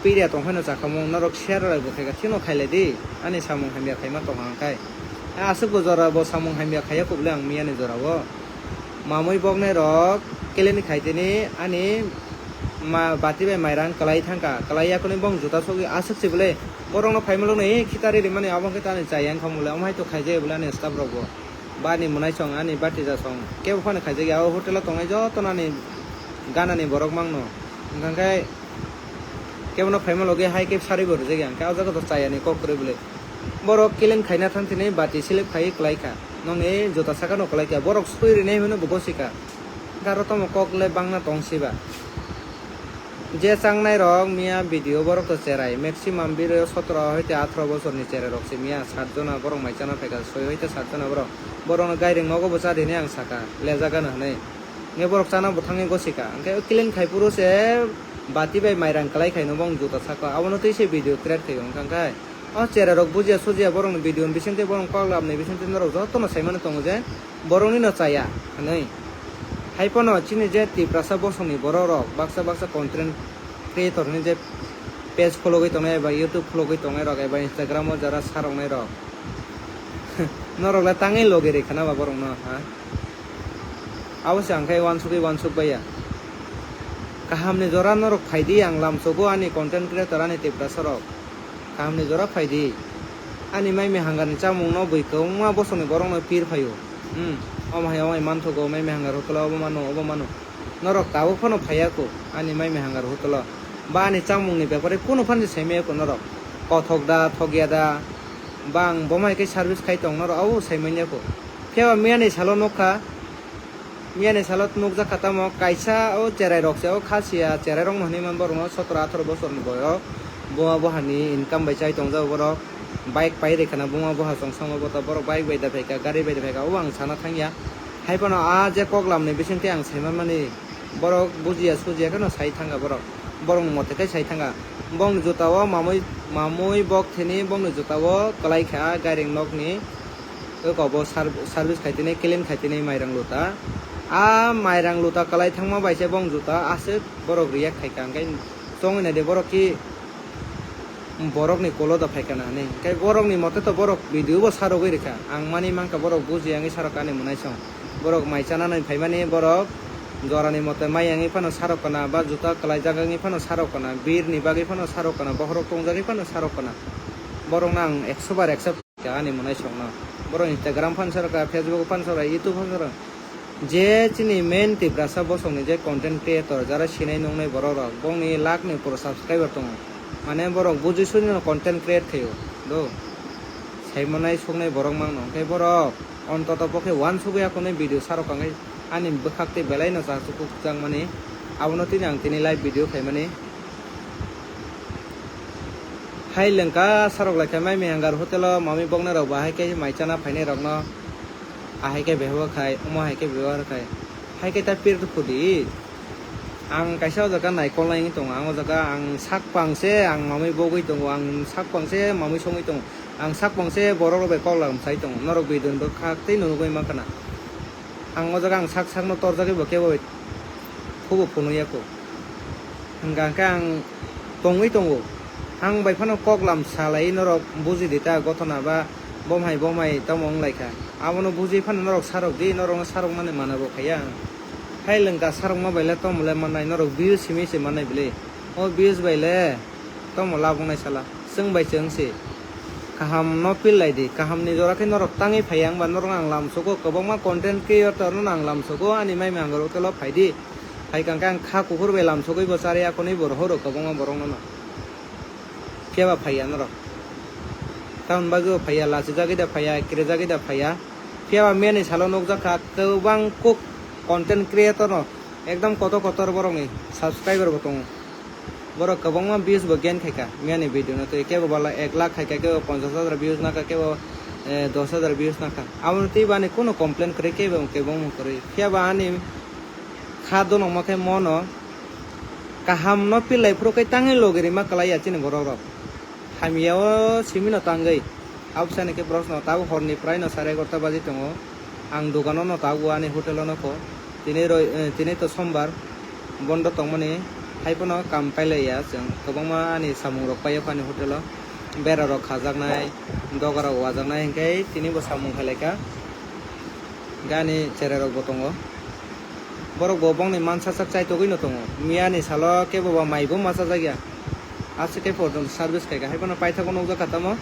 piriya tong phano chakhamung, norok share rok bo khaika thino khailai di, ani samung hamya khaima tong ang khai. Aswk bo jora bo samung hamya khaiya kubule ang miyani jora o. Mamui boknai rok keleni khaitini ani ma bati bai mairang kwlai thangkha, kwlai yakuni bong juta sogwi aswk se bole borokno phaimalo ni khitari rimani abo khe tani chaya wngkha mole, omo hai to khaijaya bole ani staff rok bo. Bani mwnaisong ani batija song kebo phano khaijak ya, o hotel o tongnai jotono ani ganani borok mangno. Hwnkha khe kebono phaima logi hai khe sarwi bo rijak ya, hwnkhe o jaga to chayani kok kwrwi bwlwi. Borok clean khaina thang thini bati slip khai kwlai kha, nokni juta saka no kwlai kha, borok swi rinai hwnwi bo gosi kha. Hwnkhe aro tamo kok le bangna tong siba. Je changnai rok miya video borok to cherai, maximum biro sotro hoite atharo bosor ni cherai rok se miya, sat jona borok mai chana phaikha, soi hoite sat jona borok, borok no gairing nogo bo cha rini ang saka, lejak gana hinwi. Nge borok chana bo thangwi gosi kha, hwnkhe o clean khai phuru se bati bai mairang kwlai khai no bong juta saka, abono twi se video create khai wngkha khe. O cherai rok bujiya sujiya borok ni video ni bisingtwi, borok ni kok lam ni bisingtwi norok jotono saimano tongo je borok ni no chaya hinwi. Hai phano chini je Tiprasa bosong ni borok rok baksa baksa content creator hinwi je page khologwi tongnai eba YouTube khologwi tongnai rok eba Instagram o jara sa rok nai rok norok le tangwi logi rikha na ba borok no ha? Abo se ang khe uansugwi uansuk baiya. Kahamni jora norok phaidi, ang lamsogo ani content creator, ani Tiprasa rok. Kahamni jora phaidi. Ani mai mai hangarni chamungno bui kwbangma bosongni borokno pir phaio. Hmm, omo hai omo hai manthogo, mai mai hangar hotola obo mano, obo mano. Norok tabuk phano phaiya kho, ani mai mai hangar hotola. Ba ani chamungni bepare kunu phano se saimaya kho norok. Kothok da, thokya da, ba ang bomo hai khe service khai tong norok abo saimanya kho. Phiya ba miyani salo nukha, Miyani salo nukjak kha tamo kaisa o cherai rok se o kha sia cherai rok no hinwi man borok no sotro atharo bosor ni boyok buma buha ni income bai chai tongjak borok bike pai rikha na buma buha chwng song o borok bike bai da phaikha gari bai da phaikha o ang sana thangya hai phano a je koklam ni bising twi ang sai man mani borok bujiya sujiya kheno sai thangkha borok borok ni mote khe sai thangkha bong ni juta o mamui mamui bok thini bong ni juta o kwlai kha gairing nok ni. Eko bo serv-, service khai tini, clean khai tini mairang luta. A mairang luta kwlai thangma bai se bong juta aswk borok react khai kha. Hwnkhe chongwi naidi borok ki borokni kolo da phai kana hinwi. Hwnkhe borokni mote to borok video bo sarogwi rikha. Ang mani mankha borok bujiya wngwi sarok ani mwnaisong. Borok mai chanani phaimani borok jorani mote mai wngwi phano sarok kana ba juta kwlaijak wngwi phano sarok kana, birni bagwi phano sarok kana, bokhorok tongjagwi phano sarok kana. Borokno ang ekso bar accept. Ani mwnaisongno. Borok Instagram phan sarkha, Facebook phan sarkha, YouTube phan sarkha. Je chini main Tiprasa bosongni je content creator, jara sinai nungnai borok rok, bongni lakh ni upor subscriber tongo. Mane borok bujui sujui no content create khaio. Do. Saimanai soknai borok mangno. Hwnkhe borok ontoto pokhe uansugwi akonwi video sarok kangwi ani bwkhak tei belai no chachukjak mani. Abono tini ang tini live video khaimani. Hai lengka sarok lai khe mai mihangar hotel o mami boknai rok bo hai khe mai chana phainai rok no ahai khe bebak khai omo hai khe bebak khai hai khe ta pir khudi ang kaisa o jaga naikol nai wngwi tongo ang o jaga ang sak pang se ang mamui bogwi tongo ang sak pang se mamui songwi tongo ang sak pang se borok rok bai kok lam sai tongo norok bidon bwkhak tei nugwi mankha na. Ang o jaga ang sak sakno torjagwi bo kebo phubo phunukya kho. Hwnkha hwnkhe ang tongwi tongo. Ang bai phano kok lam salai norok buji di ta gothona ba bomhai bomhai tamo wng lai kha. Abono buji phano norok sarok di, norokno sarokmani mana bo khaiya ang. Hai lwngka sarokma bai le tamo le mannai norok views simi se mannai bwle. O views bai le. Tamo labuknai sala, chwng bai chwng se. Kaham no pil lai di, kaham ni jora khe norok tangwi phaiya, wngba norok ang lam sogo, kwbangma content creator no ang lam sogo, ani mai mangaro telo phai di. Phai kang khe ang kha kuphur bai lam sogwi bo chari akonwi bo rohoro kwbangma borok no no. Phiya ba phaiya norok. Tamoni bagwi bo phaiya, lachijagwi da phaiya, kirejagwi da phaiya. Phiya ba miyani salo nukjak kha, kwbang kuk content creator no ekdom kotor kotor borok ni subscriber bo tongo. Borok kwbangma views bo gain khaikha miyani video no twi, kebo bala ek lakh khaikha, kebo ponchash hajar views nakha, kebo, eh, dos hajar views nakha. Aboni twi bani kunu complain kwrwi, kebo kebo wng kwrwi. Phiya ba ani kha donokma khe mono kaham no pil lai phuru khe tangwi logi rima kwlai ya chini borok rok. Hamya o simi no tangwi. Absani khe borok no tabuk hor ni prai no sare egarota baji tongo. Ang dogano no tabuk ani hotel o no kho. Tini roi, eh, tini to sombar bondo tongmani hai phano kam pailaiya chwng. Kwbangma ani samung rok paio ani hotel o. Bera rok khajaknai, doga rok wajaknai hinkhe tini bo samung khailai kha. Gani cherai rok bo tongo. Borok bo bongni mansa sak chaitogwi no tongo. Miyani salo kebo ba mai bo ma chajakya. Aswk khe pordon service khaikha, haiphano paithago nukjakha tamo.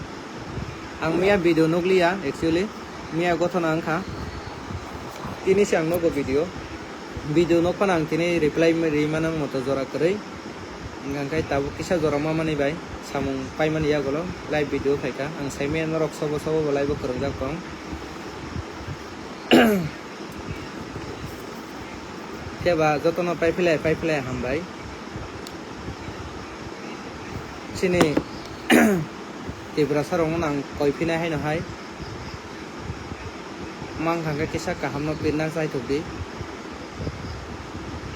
Ang miya video nukliya, actually. Miya gothona wngkha. Tini se ang nugo video. Video nukphano ang tini reply ri mano moto jora kwrwi. Hwnkha khe tabuk kisa jora mamani bai samung paimani yagulo live video khaikha. Ang saimaya norok sobo sobo bo live o kwrwngjak tong. Khe ba jotono paiphlai, paiphlai hambai. Chini Tiprasa rokno nang koi phinai haino hai. Mang thangkhe kisa kahamno pirna chaithok di.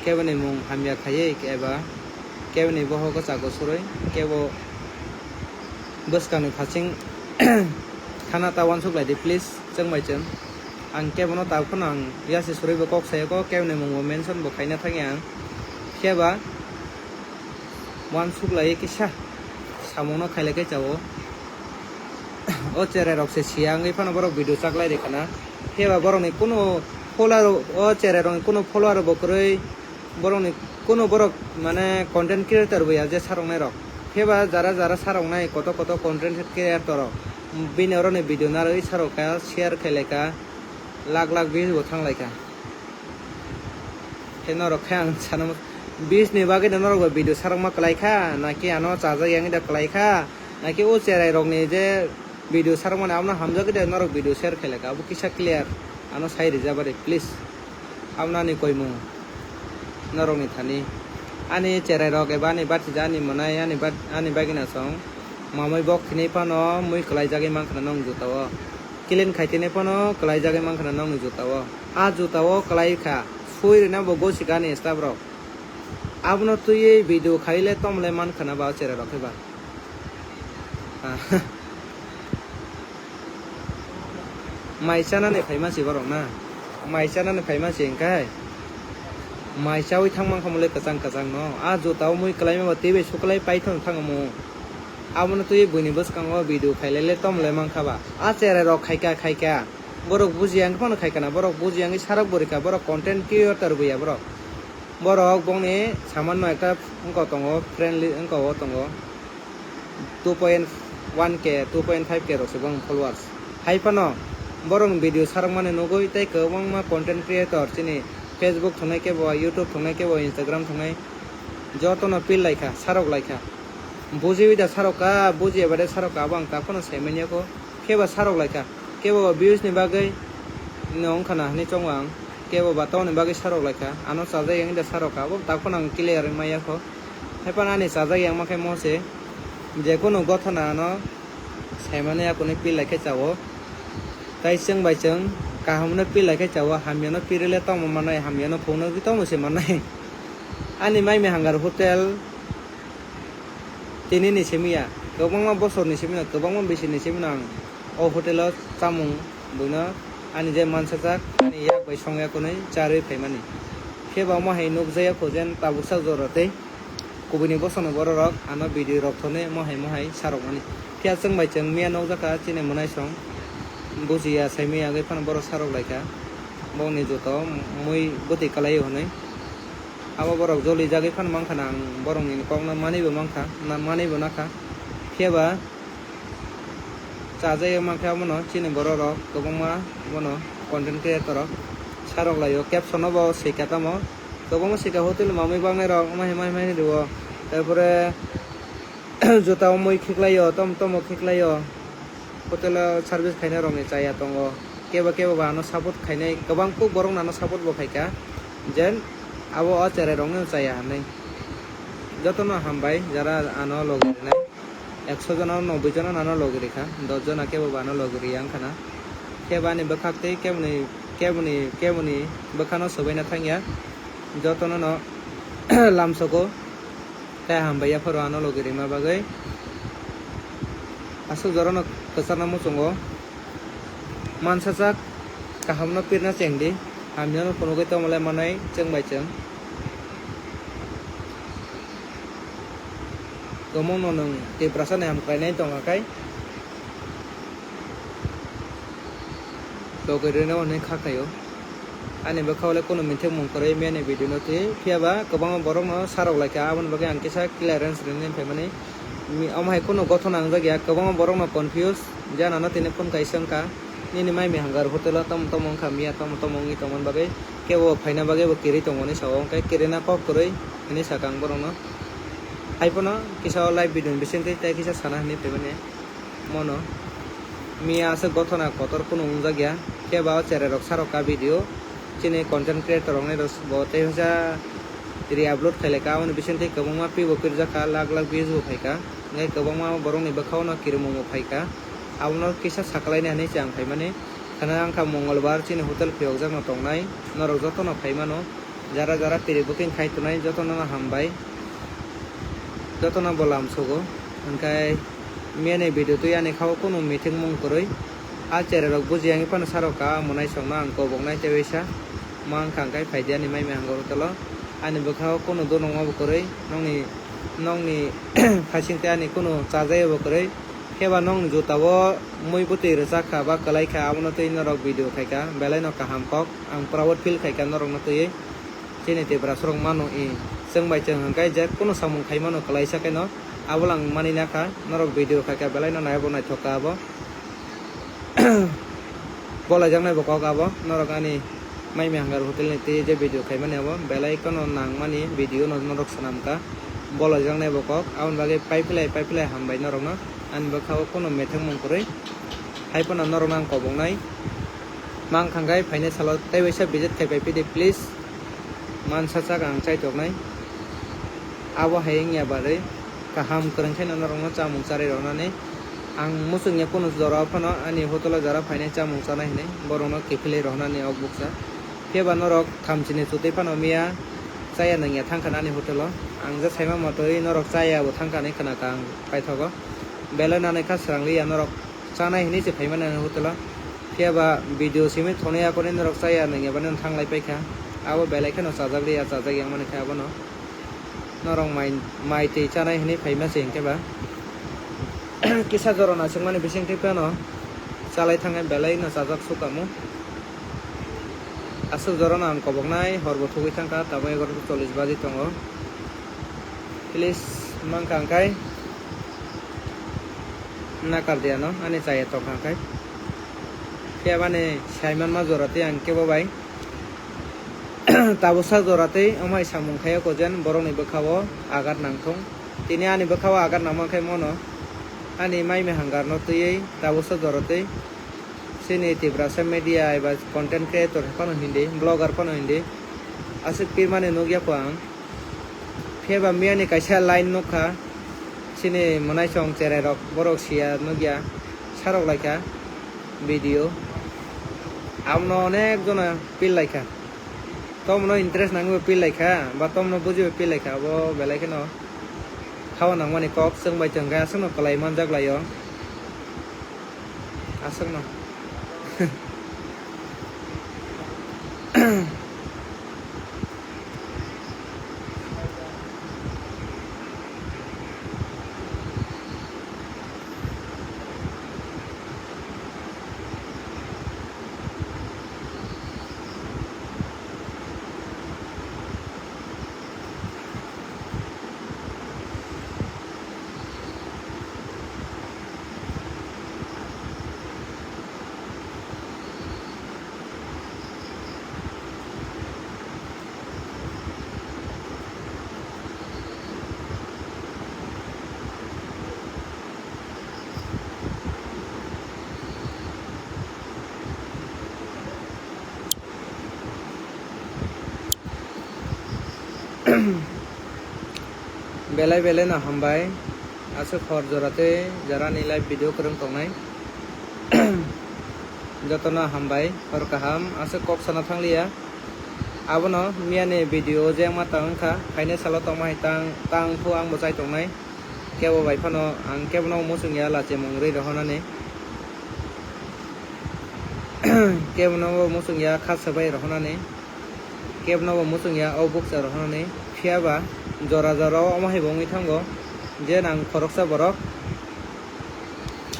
Keboni mung hamya khaiwi eba keboni bohogo chago surwi kebo bwskangni phaching thana ta uansuk lai di please. Chwng bai chwng. Ang kebono tabuk phano ang yasi surwi bo kok sayo kok, keboni mung bo mention bo khaina thangya ang. Khe ba uansuk lai kisa samung no khailai khe chao. O cherai rok se siya wngwi phano borok video chaklai rikha na. Khe ba borok ni kunu follower, o cherai rok ni kunu follower bo kwrwi. Borokni kuno borok mane content creator bo ya je saroknai rok. Phiya ba jara jara saroknai koto koto content creator rok. Bini oroni video narwi sarok kha, share khailai kha, lakh lakh views bo thang lai kha. Khe norok khe ang sana mo-, views ni bagwi no norok bo video sarokma kwlai kha, naki ano chajak yangwi da kwlai kha, naki o cherai rokni je video sarokmani abono hamjagwi da norok video share khailai kha, abo kisa clear ano sai rijabari please. Abono ani koimung norokni thani. Ani cherai rok eba ani bachija ani mwnai ani ba-, ani bagina song. Mamwi bok thinai phano mui kwlaijagwi mankha nwng jutao. Clean khai thinai phano kwlaijagwi mankha nwng jutao. A jutao kwlai kha. Sui rwna bo gosi kha ani staff rok. Abono twiwi video khaile tomle mankha na ba o cherai rok khe ba. Ah. Mai chanani phaima si borok na. Mai chanani phaima si hwnkhe. Mai chawi thang mankha mole kwchang kwchang no. A juta o mui kwlai ma ba tei bai suklai paithon thang mo. Abono twi buini bwskango video khailele tomle mankha ba. A cherai rok khaika khaika. Borok bujiya wngkhe phano khaika na. Borok bujiya wngwi sarok bo rikha. Borok content creator bo ya borok. Borok bongni samanno ekta wngkha tongo, friendly wngkha o tongo. Two point one K, two point five K rok se bong followers. Hai phano borok video sarok mani nugwi tei kwbangma content creator chini Facebook thungnai kebo, YouTube thungnai kebo, Instagram thungnai jotono pil lai kha, sarok lai kha. Bujiwi da sarok ka, bujiya bade sarok ka, abo ang ta phano sai manya kho. Kebo sarok lai kha, kebo views ni bagwi no wngkha na hinwi chongo ang, kebo ba tongni bagwi sarok lai kha, ano chajak yang da sarok ka, abo tak phano ang clear wngmaya kho. Hai phano ani chajak yang ma khe mo se, je kunu gothana ano saimani akuni pil lai khe chao, tai chwng bai chwng kaham no pil lai khe chao, hamya no pil rwle tongma manai, hamya no phung nugwi tongma se manai. Ani mai mihang hotel. Tini ni simi ya, kwbangma bosor ni simi no, kwbangma bisi ni simi no ang o hotel o chamung buino ani je mansajak ani yak bai songya kunui charwi phaimani. Phiya ba omo hai nukjaya kho jen tabuk sak jora tei kubui ni bosong ni borok rok ano video rok thonwi mohai mohai sarok mani. Phiya chwng bai chwng miya nukjak kha chini mwnai song bujiya sai miya wngwi phano borok sarok lai kha bongni joto mui bwtwi kwlai o hinwi. Abo borok joli jagwi phano mankha na ang borokni kokno manwi bo mankha, na manwi bo nakha. Phiya ba chajagwi mankha abono chini borok rok kwbangma bono content creator rok sarok laio caption no bo swika tamo kwbangma swika hotel mamwi bangnai rok omo hai mai mai rwo. Tarpore juta o mui khiklaio, tom tomo khiklaio. Hotel o service khainai rokni chaya tongo. Kebo kebo ba ano support khainai, kwbang kuk borok no ano support bo khaikha. Jen abo o cherai rokno chaya hinwi. Jotono hambai jara ano logi rinai. Ekso jona o noboi jona ano logi rikha. Dos jona kebo ba ano logi riya wngkha na. Kebo ani bwkhak tei keboni, keboni, keboni bwkhano swbaina thangya. Jotono no lamsogo. Tei hambai yapharo ano logi rima bagwi. Aswk jorano kwchakna muchungo. Mansajak kahamno pirna chengdi. Hamyano phunugwi tongmolai manai chwng bai chwng. Kwmwngno nwng Tiprasani hamkrainai tongkha khai. Logi rino hwnwi kha khaio. Ani bwkhao le kunu mithikmung kwrwi miyani video no twi phiya ba kwbangma borokno sarok lai kha, aboni bagwi ang kisa clearance rinani phaimani. Mi-, omo hai kunu gothona wngjak ya, kwbangma borokno confuse, jana no tini phone kaisa wngkha, nini mai mihang hotel o tamo tamo wngkha, miya tamo tamo wngwi tongmani bagwi, kebo phaina bagwi bo kwrwi tongo hinwi sao, hwnkhe kwrwina kok kwrwi hinwi sakha ang borokno. Hai phano kisa o live video ni bisingtwi tei kisa sana hinwi phaimani. Mono miya aswk gothona kotor kunu wngjak ya, khe ba o cherai rok sarok ka video chini content creator rok nai rok bo tei hwnsa re-upload khai lai ka, aboni bisingtwi kwbangma pi bo pirjak kha, lakh lakh views bo phai kha, hwnkhe kwbangma borok ni bwkhao no kirimung bo phai kha, abono kisa sakalaina hinwi se ang phaimani. Khana wngkha Mongolbar chini hotel phiyokjak no tongnai, norok joto no phai mano. Jara jara piri booking khai tongnai jotono no hambai, jotono bo lamsogo. Hwnkhe miyani video twi ani kha o kunu meeting mung kwrwi. A cherai rok bujiya wngwi phano sarok ka, amo naisokno ang koboknai tei waisa ma wngkha, hwnkhe phaidi ani mai mihang hotel o. Ani bwkha o kunu dunukma bo kwrwi, nokni, nokni phaising tei ani kunu chajaya bo kwrwi. Khe ba nokni juta o mui bwtwi rwchak kha ba kwlai kha, abono twi norok video khai kha, belai no kaham kok. Ang proud feel khai kha norokno twiwi. Chini Tiprasarok mano i, chwng bai chwng hwnkhe je kunu samung khai mano kwlaisa khe no, abo lang mani nakha, norok video khaikha belai no naibo naithok kha abo. Bolaijaknai bo kok abo, norok ani Mai Mihanggar hotel ni twi je video khaimani abo belai kheno nangmani video no norok swnamkha. Bolaijaknai bo kok, aboni bagwi paiphlai paiphlai hambai norokno, ani bwkhao kheno methangmung kwrwi. Hai phano norokno ang koboknai, mankha khe phainai salo tei waisa visit khai pai phidi please. Mansa chak ang chaitoknai. Abo hai wngya barwi kaham kwrwng khe norokno chamung charwi rwnani. Ang muchungya kunu jora phano ani hotel o jora phainai chamung chanai hinwi borokno kiphilwi rwnani o buksa. Phiya ba norok thamchini chutwi phano miya chaya nangya thangkha ani hotel o. Ang je saima motwi norok chaya bo thangkha hinwi khwnakha ang paithogo. Belai nanai kha swrang liya norok chanai hinwi se phaimani ani hotel o. Phiya ba video simi thonwi akorni norok chaya nangya bani thanglai paikha. Abo belai kheno chajak liya, chajak yang mani khe abono. Norok mai, mai twi chanai hinwi phaima se hinkhe ba. Kisa jora naisingmani bisingtwi phano chalai thangkhe belai no chajak sukamo. Aswk jorano ang koboknai, horbo thugwi thangkha, tamo egaroh ta chollish baji tongo. Please, mankha angkhai nakar diya no, ani chaya tongkha angkhai. Phiya bani saimanma jora tei ang kebo bai. Tabuksa jora tei omo hai samung khaiyokho jen borokni bwkhao agat nangthung. Tini ani bwkhao agat nangma khe mono ani Mai Mihanggar no twiwi tabuksa jora tei chini Tiprasa media eba content creator phano hindi, blogger phano hindi aswk pirmani nukya kho ang. Phiya ba miyani kaisa line nukha, chini mwnaisong cherai rok borok siya nukya, sarok laikha video. Abono onek jona pil laikha. Tomno interest nangwi pil laikha, ba tomno bujiwi pil laikha, abo belai kheno khao nangmani kok chwng bai chwng khe aswkno kwlai manjak laio. Aswkno. Belai belai no hambai, aswk hor jora tei jora ni live video kwrwng tongnai. Jotono hambai, hor kaham, aswk kok sana thangliya. Abono miyani video je wngma tang wngkha, phainai salo tongma hai tang, tang phu ang bo chai tongnai. Kebo bai phano ang kebono muchungya lachimung rwi rohornani. Kebono bo muchungya kha swbai rohornani. Kebono bo muchungya o bukcha rohornani. Phiya ba jora jora o omo hai bo wngwi thango je nang khoroksa borok,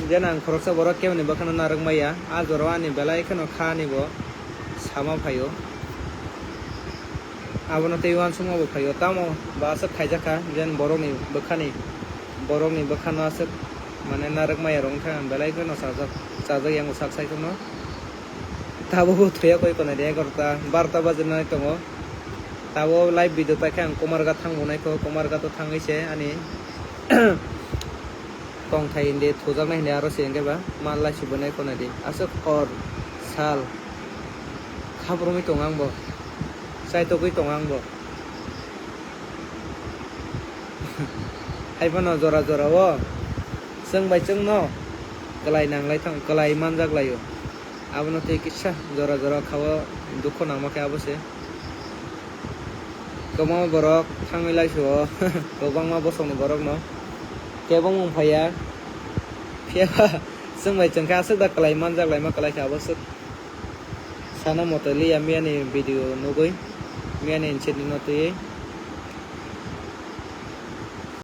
je nang khoroksa borok keboni bwkhano narwk maya, a jora o ani belai kheno kha ani bo sama phaio. Abono tei uansukma bo phaio, tamo ba aswk khaijak kha, jen borokni bwkhani, borokni bwkhano aswk, mane, narwk maya rok wngkha, belai kheno chajak, chajak yango sak saikhwno. Tabukbo thuya koi konani egarota, barota bajinani tongo. Tabuk live video paikhe ang Kumarghat thang bo naikho, Kumarghat o thangwi se ani tongthai hindi thujaknai hindi aro se hinkhe ba ma laisubunai khwnadi. Aswk hor sal khabrumwi tongo ang bo, chaitogwi tongo ang bo. Haiphano jora jora o chwng bai chwngno kwlai nanglai thang, kwlai manjak laio. Abono tei kisa jora jora kha o dukho nangma khe abo se. Kwbangma borok thangwi laisio, kwbangma bosongni borokno kebengmung phaiya. Phiya ba chwng bai chwng khe aswk da kwlai manjak laima kwlai kha abo swk. Sana moto liya miyani video nugwi, miyani incident no twiwi.